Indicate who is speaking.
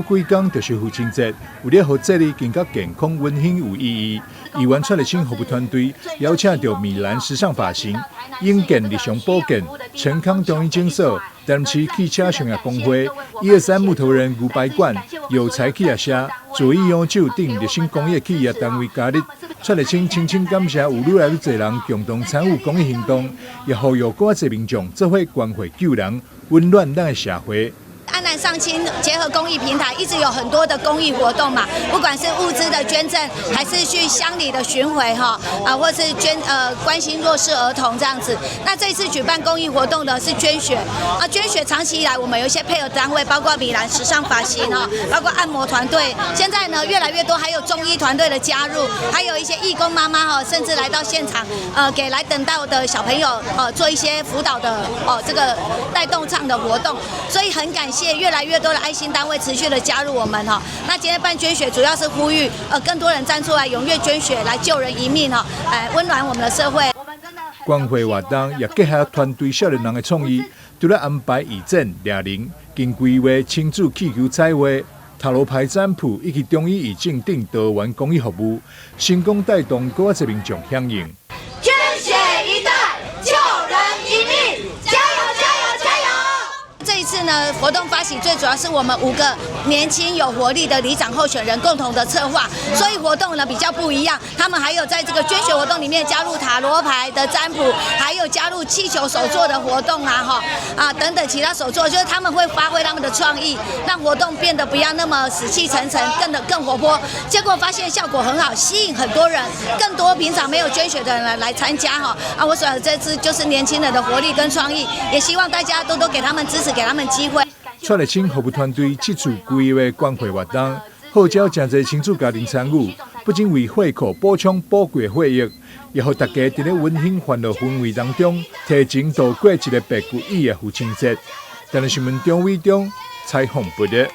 Speaker 1: 閣幾工就是父親節，為了予節日更加健康、溫馨有意義，議員蔡麗清服務團隊邀請著米蘭時尚髮型、永健日常保健、成康中醫診所、台南市汽車商業公會、123木頭人牛排館、有才企業社、左益洋酒等熱心公益企業單位加入。蔡麗清深深感謝有愈來愈濟人共同參與公益行動，也呼籲閣較濟民眾做伙關懷救人，溫暖咱的社會。
Speaker 2: 安南上清結合公益平台，一直有很多的公益活動嘛，不管是物資的捐贈，還是去鄉里的巡迴哈，啊，或是捐關心弱勢兒童這樣子。那這次舉辦公益活動呢，是捐血啊，捐血長期以來我們有一些配合單位，包括米蘭時尚髮型哈，包括按摩團隊，現在呢越來越多，還有中醫團隊的加入，還有一些義工媽媽哈，甚至來到現場，給來等到的小朋友做一些輔導的哦，這個帶動唱的活動，所以很感謝越來越多的愛心單位持續的加入我們哈。那今天辦捐血主要是呼籲更多人站出來踴躍捐血，來救人一命哈，溫暖我們的社會。
Speaker 1: 關懷活動也結合團隊少年人的創意，除了安排義診、掠龍、跟規劃親子氣球彩畫、塔羅牌占卜以及中醫義診等多元公益服務，成功帶動閣較濟民眾響應。
Speaker 2: 捐血一袋，救人一命，加油加油加油！這一次呢，活動發起最主要是我們五個年輕有活力的里長候選人共同的策劃，所以活動呢比較不一樣。他們還有在這個捐血活動裡面加入塔羅牌的占卜，還有加入氣球手作的活動啊，哈啊等等其他手作，就是他們會發揮他們的創意，讓活動變得不要那麼死氣沉沉，更的更活潑。結果發現效果很好，吸引很多人，更多平常沒有捐血的人來參加哈。啊，我想這次就是年輕人的活力跟創意，也希望大家多多給他們支持，給他們機會。
Speaker 1: 蔡麗清服務團隊這次規劃關懷活動，號召誠濟親子家庭參與，不僅為血庫補充寶貴血液，也予大家佇咧溫馨歡樂氛圍當中，提前度過一個別具意義的父親節。台南新聞張偉中採訪報導。